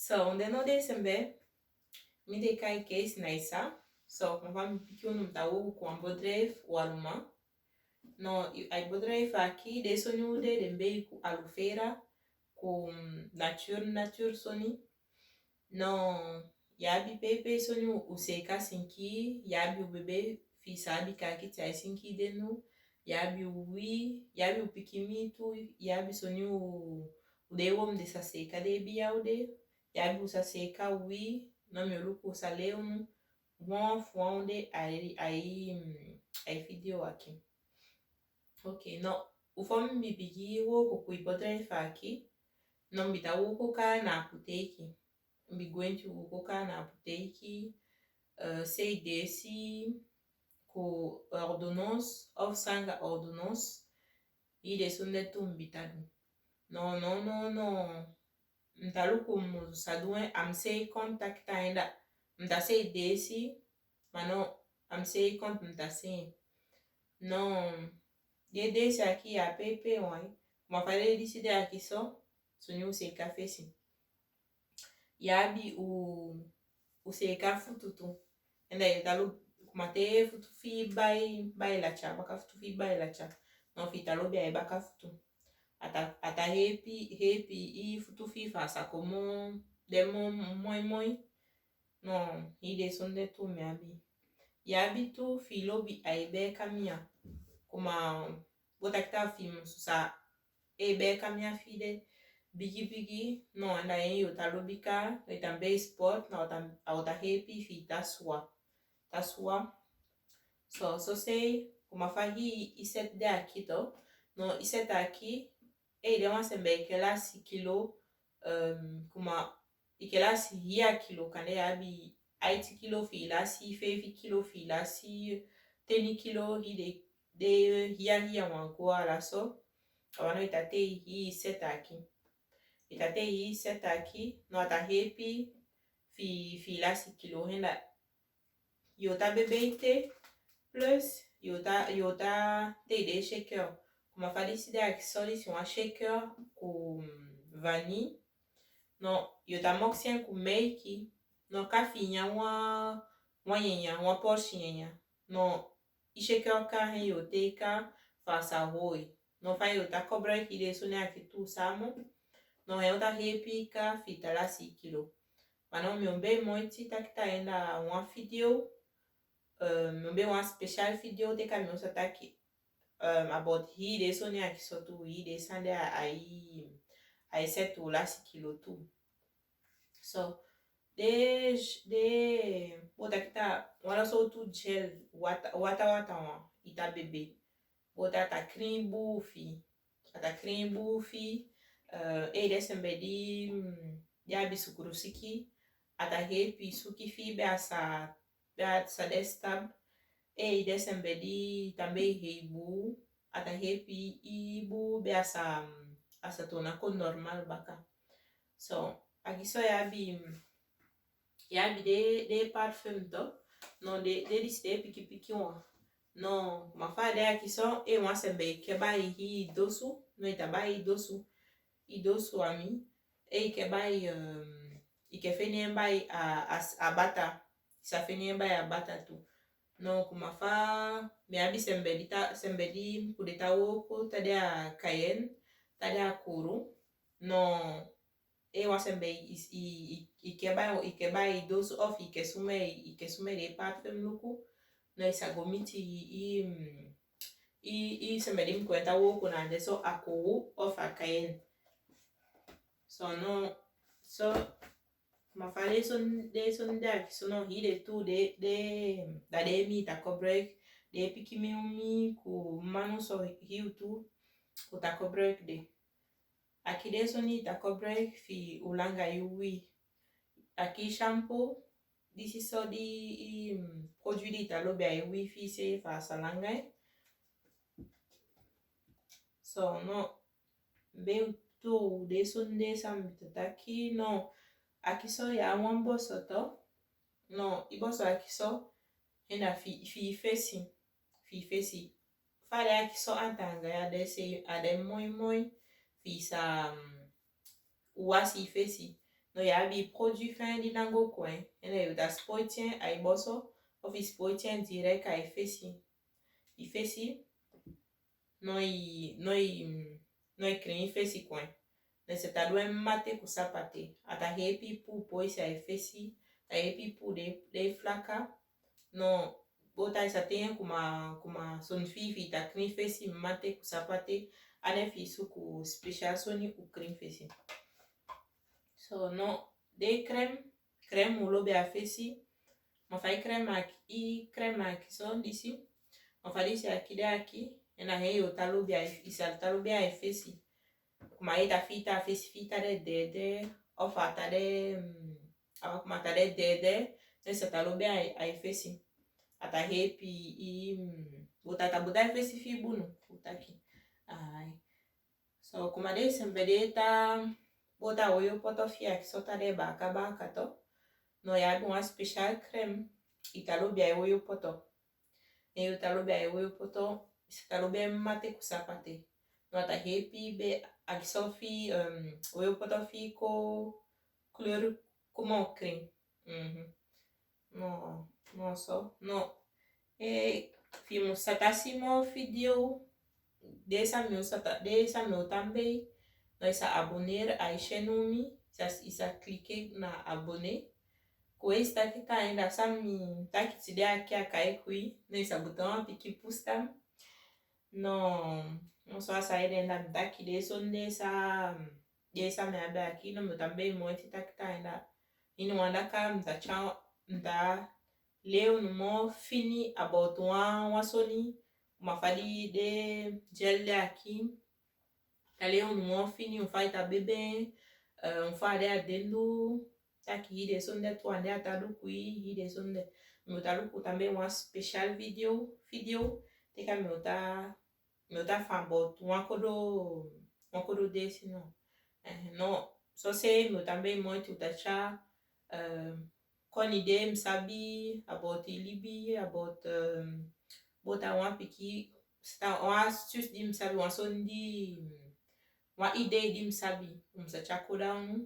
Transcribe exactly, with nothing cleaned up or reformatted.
So, un de no de sembe, mi de kai case naisa. So, un van pikiu num ta u ku un bodref u aluma. No, ai bodref aki de soni u de de mbei ku alufera, ku natur natur soni. No, yabi pepe soni u seka sinki, yabi u bebe fi sabi kaki ti ai sinki denu, yabi u wi, yabi u pikimitu, yabi soni u de wom de sa seka de biau de, yabi u sa seka wi. No, mi oluku sa leunu wan fu wan de ai ai ai video aki. Ok, no, u fom mi bigi woku ku i bodref aki. No, mi ta woku ka na apoteiki. Mi gwenti woku ka na apoteiki. Uh, sei desi ku ordonnance of sanga ordonnance. I de sunde tu mi ta du. No, no, no, no. Mta luku mu sa duen am sei kontakta enda. Mta sei desi, ma no, am sei kont mta sei. No, ye desi aki ya pepe wai. Ma fale disi de aki so, soni u sei ka fesi. Yabi u u sei ka futu tu. Enda yo ta lu kuma te futu fi bai bai lacha, baka futu fi bai lacha. No, fi ta lobi ai baka futu. Ata ata hepi hepi i futu fi fa sa komo de mo moi moi. No, i de sunde tu mi abi. Yabi tu fi lobi ai be kamia. Kuma bota kita fi musu sa e be kamia fi de bigi bigi. No, enda en yo ta lobi ka, no, i ta mbei sport, no, a o ta hepi fi ta sua. Ta sua. So, so sei kuma fa hi i set de aki to. No, i set aki, e i de wan sembe i ke lasi kilo, um, kuma i ke lasi hia kilo, kande i abi aiti kilo fi i lasi, feifi kilo fi i lasi, teni kilo, hi de de hia hia wan go ala so. Awa no, i ta tei hi i set aki. I ta tei hi i set aki, no, a ta hepi fi fi i lasi kilo henda. Yo ta bebe i te, plus yo ta yo ta tei de shaker. Kuma fa disi de aki so, disi wan shaker ku vanille. No, yo ta moksi en ku meiki. No, ka fi nyan wan wan nyanyan, wan porsi nyanyan. No, i shaker ka hen yo tei ka fa sa hoi. No, fa yo ta kobra i ki de soni aki tu samo. No, hen yo ta hepi ka fi ta lasi kilo. Ma no, mi o mbei moiti taki ta enda wan video. Eh, mi o mbei wan special video te ka mi o sa taki, eh, about hi de soni aki so tu, hi de sande ai ai set u lasi kilo tu. So de de bota kita wala so tu gel wata wata wata wan i ta bebe. Bota ta krin bufi. A ta krin bufi. Eh, e i de sembe di mm, di abi sukuru siki. A ta hepi suki fi be a sa be a sa de stab. E i de sembe di tambe i hei bu. A ta hepi i bu be a sa mm, a sa tona ko normal baka. So aki so i abi mm, i abi de de parfum to. No, de de disi de piki piki wan. No, ma fa de aki so e wan sembe i ke bai hi dosu. No, i ta bai hi dosu. I dosu ami. E i ke bai um, i ke feni en bai a a a bata. I sa feni en bai a bata tu. No, kuma fa mi abi sembe di ta sembe di ku de ta woko ta de a kayen ta de a kuru. No, e wan sembe i i i i ke bai i ke bai dosu of i ke sume i ke sume de parfum luku. No, i sa go miti i i i i sembe di mi kuenta woko na de so a kuru of a kayen. So no, so ma fa de son de son de aki so no, hi de tu de de da de mi ta ko break de piki mi umi ku manu so hiu tu ku ta ko break de. Aki de soni ta ko break fi u langa i wi. Aki shampoo disi so di i mm, produit di ta lobi ai wi fi se fa sa langa i. So no, be tu de son de sam ta taki no. Aki so ya wan boso to. No, i boso aki so hena fi fi fesi. Fi fesi. Fa de aki so antanga ya de se a de moi moi fi sa mm, u wasi i fesi. No, i abi produit fin di nango kuen. Ena yu da spoitien ai boso, of i spoitien direct ai fesi. I fesi, no i, no i, no i crin i fesi kuen. Ne se ta duen mate ku sapate. A ta hepi pu poisi ai fesi, ta hepi pu de, de flaka. No, bota i sa ten kuma, kuma son fifi ta crin fesi mate ku sapate, ane fi su ku special soni u crin fesi. So, no, de crème, crème u lobi a fesi, ma fai crème aki, i crème aki so, disi, ma fa disi aki de aki, ena he yo ta lobi a i sal ta lobi a fesi. Kuma i ta fita a fesi fita de dede, o fa ta de, mm, awa kuma ta de dede, ne sa ta lobi a, a fesi. A ta hepi i, mm, bota ta bota a fesi fi bunu, bota ki. Ai. So, kuma de sempe de ta bota oyo poto fi aki so ta de baka baka to. No, i abi wan special crème, i ta lobi a oyo poto. Ne yu ta lobi a oyo poto, i sa ta lobi a mate ku sapate. No, a ta hepi be aki so fi, um, oyo poto fi ko couleur kuma u crin. Mhm. No, no so, no. E, fi mu sa ta si mo video, de sa mi u sa ta, de sa mi u tambei, no, i sa abonner ai channel mi, i sa, i sa cliquer na abonner. Ku e sta ki ta enda sa mi ta ki ti de aki a kai kui, no, i sa buta wan piki pus tam. No, no so a sa ede enda mi ta ki de son de sa, de sa mi abi aki, no, mi u tambei mo e ti ta ki ta enda. Inu anda ka mi ta cha, mi ta leu nu mo fini about wan, wan soni, ma fa di de gel de aki. Ta leu nu mo fini, un fa i ta bebe, eh, un fa de adendu, ta ki i de son de tu ande a ta du kui, i de son de. Mi u ta du ku tambei wan special video, video, te ka mi u ta mi u ta fa about wan kodo, wan kodo de si no. Eh, no, so se mi u tambei mo e ti u ta cha, eh, koni de mi sabi about i libi, about, eh, bota wan piki, sta wan astuce di mi sabi, wan son di, wan idee di mi sabi, mi sa cha koda unu,